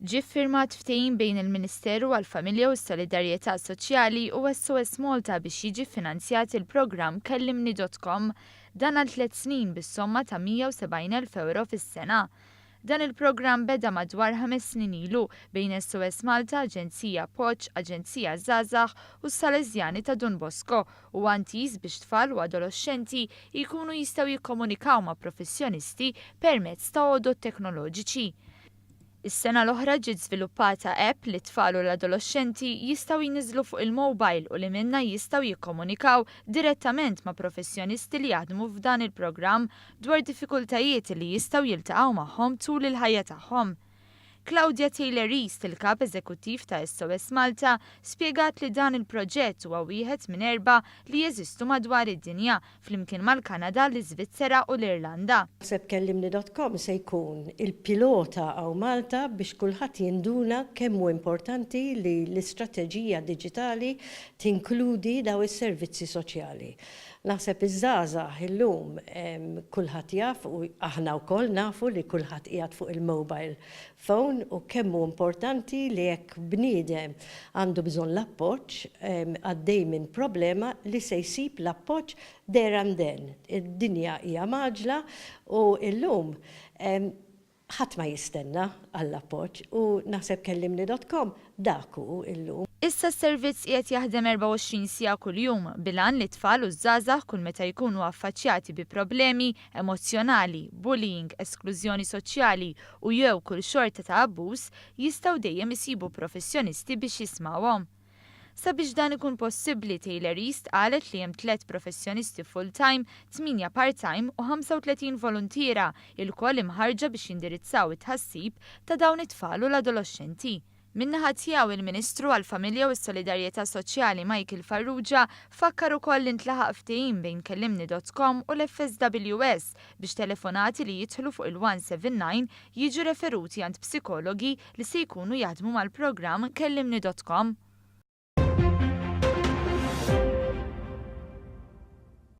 Ġie ffirmat ftehim bejn il-Ministeru għall-Familja u s-Solidarjetà Soċjali u SOS Malta biex jiġi ffinanzjat il-programm Kellimni.com. Dan għal tliet snin bis-somma ta' 170,000 ewro fis-sena. Dan il-programm beda madwar ħames snin ilu bejn SOS Malta, Aġenzija Appoġġ, Aġenzija Żgħażagħ u s-Salesjani ta' Dun Bosco u huwa intiż biex tfal u adoloxxenti jkunu jistgħu jikkomunikaw ma' professjonisti permezz ta' għodod teknoloġiċi. Is-sena l-oħra ġiet żviluppata app li t-tfal u l-adoloxxenti jistgħu jniżżlu fuq il-mobile u li minnha jistgħu jikkomunikaw direttament ma' professjonisti li jaħdmu f'dan il-programm dwar diffikultajiet li jistgħu jiltaqgħu magħhom tul il-ħajja tagħhom. Claudia Taylor East, il-Kap Eżekuttiv ta' SOS Malta, spjegat li dan il-proġett huwa wieħed minn erbgħa li jeżistu madwar id-dinja, flimkien mal-Kanada, l-Iżvizzera u l-Irlanda. Naħseb Kellimni dot com se jkun il-pilota hawn Malta biex kulħadd jinduna kemm hu importanti li l-istrateġija diġitali tinkludi dawn is-servizzi soċjali. Naħseb iż-żgħażagħ illum kulħadd jaf u aħna wkoll nafu li kulħadd qiegħed fuq il-mobile phone u kemm hu importanti li jekk bniedem għandu bżonn l-appoġġ, għaddej minn problema li se jsib l-appoġġ there and then. Id-dinja hija mgħaġġla u illum Ħadd ma jistenna għall-appoġġ u naħseb kellimni dot com dak hu illum. Issa s-servizz qiegħed jaħdem 24 siegħa kuljum, bil-għan li t-tfal u ż-żgħażagħ kull meta jkunu affaċjati bi problemi emozzjonali, bullying, esklużjoni soċjali u jew kull xorta ta' abbuż, jistgħu dejjem isibu professjonisti biex jismgħuhom. Sabiex dan ikun possibbli, Taylor East qalet li hemm tliet professjonisti full-time, tmienja part-time u 35 voluntiera, ilkoll imħarrġa biex jindirizzaw it-tħassib ta' dawn it-tfal u l-adoloxxenti. Min-naħa tiegħu, il-Ministru għall-Familja u s-Solidarjetà Soċjali Michael Farrugia fakkar ukoll li ntlaħaq ftehim bejn Kellimni dot com u l-FSWS biex telefonati li jidħlu fuq il-179 jiġu referuti għand psikologi li se jkunu jaħdmu mal-programm Kellimni dot com.